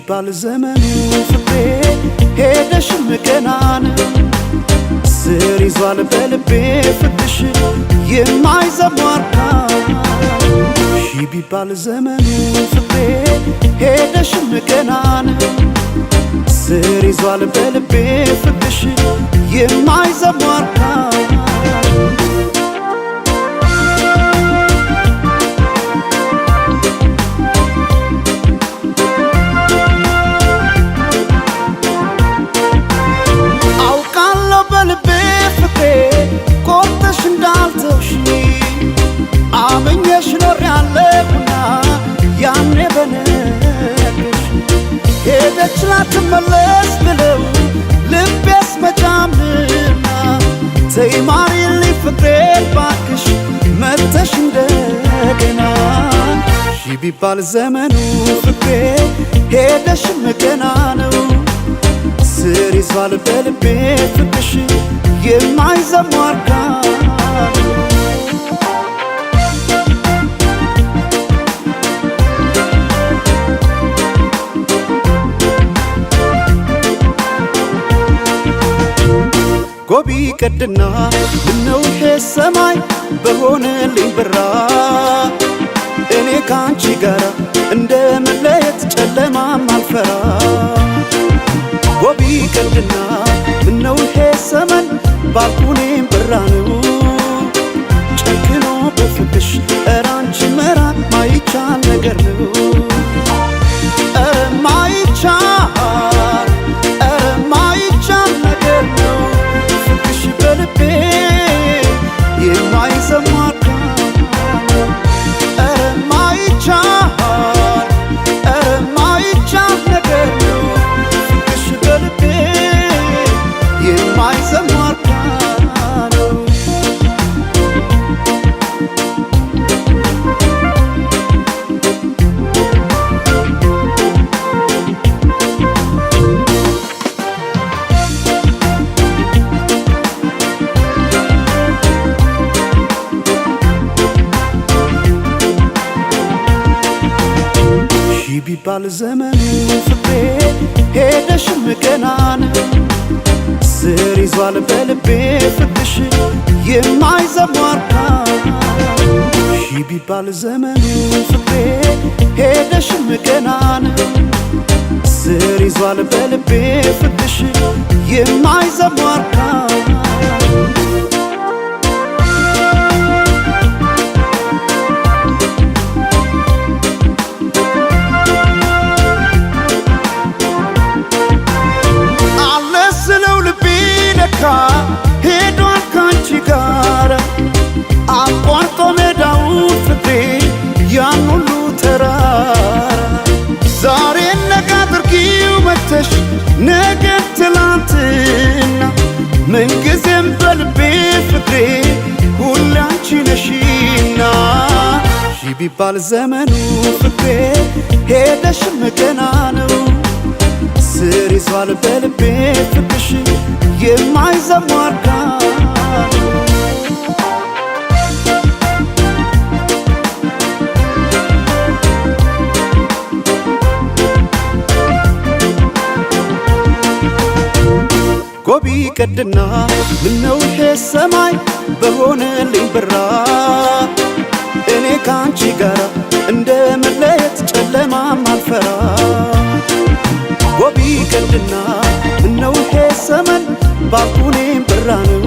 ቢባል ዘመኑ ፍቅሬ ሄደሽም ገና ነው ስር ይዟል በልቤ ፍቅርሽ የማይዘሟርካ ሺ ቢባል ዘመኑ ፍቅሬ ሄደሽም ገና ነው ስር ይዟል በልቤ ፍቅርሽ የማይዘሟርካ አውቃለሁ በልቤ ፍቅሬ ቆርጠሽ እንዳልተውሽኝ አምኜሽ ኖሬያለሁና ያኔ በነግርሽ ሄደች ላትመለስ ብለው ልቤስ መጫምና ተይ ማሪልኝ ፍቅሬ ባክሽ መተሽ እንደገና ሺ ቢባል ዘመኑ ፍቅሬ ሄደሽም ገና ነው ስር ይዟል በልቤ ፍቅርሽ የማይዘሟርካ ጎቢ ቀድና ምነው ይሄ ሰማይ በሆነልኝ ብራ እኔ ካንቺ ጋራ እንደ መለየት ጨለማም አልፈራ ጎቢ ቀድና ምነው ይሄ ሰመን ባልኩኔም ብራ ነው ጨክኖ በፍቅሽ ኧረ አንቺ መራቅ ማይቻል ነገር ነው ኧረ ማይቻል ኧረ ማይቻል ነገር ነው ፍቅርሽ በልቤ የማይዘሟርካ ኧረ ማይቻል ኧረ ማይቻል ነገር ነው ፍቅርሽ በልቤ የማይዘሟርካ ነው። ሺ ቢባል ዘመኑ ፍቅሬ ሄደሽም ገና ነው ስር ይዟል በልቤ ፍቅርሽ የማይዘሟርካ ሺ ቢባል ዘመኑ ፍቅሬ ሄደሽም ገና ነው ስር ይዟል በልቤ ፍቅርሽ የማይዘሟርካ አለ ስለው ልቤ ለካ ሄዷል ካንቺ ጋር አቋርጦ ሜዳውን ፍቅሬ ያን ሁሉ ተራራ ዛሬ ነገ አድርጊው መተሽ ነገ ትላንትና ምንጊዜም በልቤ ፍቅሬ ሁሌ አንቺ ነሽና ሺ ቢባል ዘመኑ ፍቅሬ ሄደሽም ገና ነው ስር ይዟል በልቤ ፍቅርሽ የማይዘሟርካ ጎቢ ቀድና ምነው ይሄ ሰማይ በሆነልኝ ብራ እኔ ካንቺ ጋራ እንደ መለየት ጨለማም አልፈራ ጎቢ ቀድና ምነው ይሄ ሰመን ባልኩኔም ብራ ነው።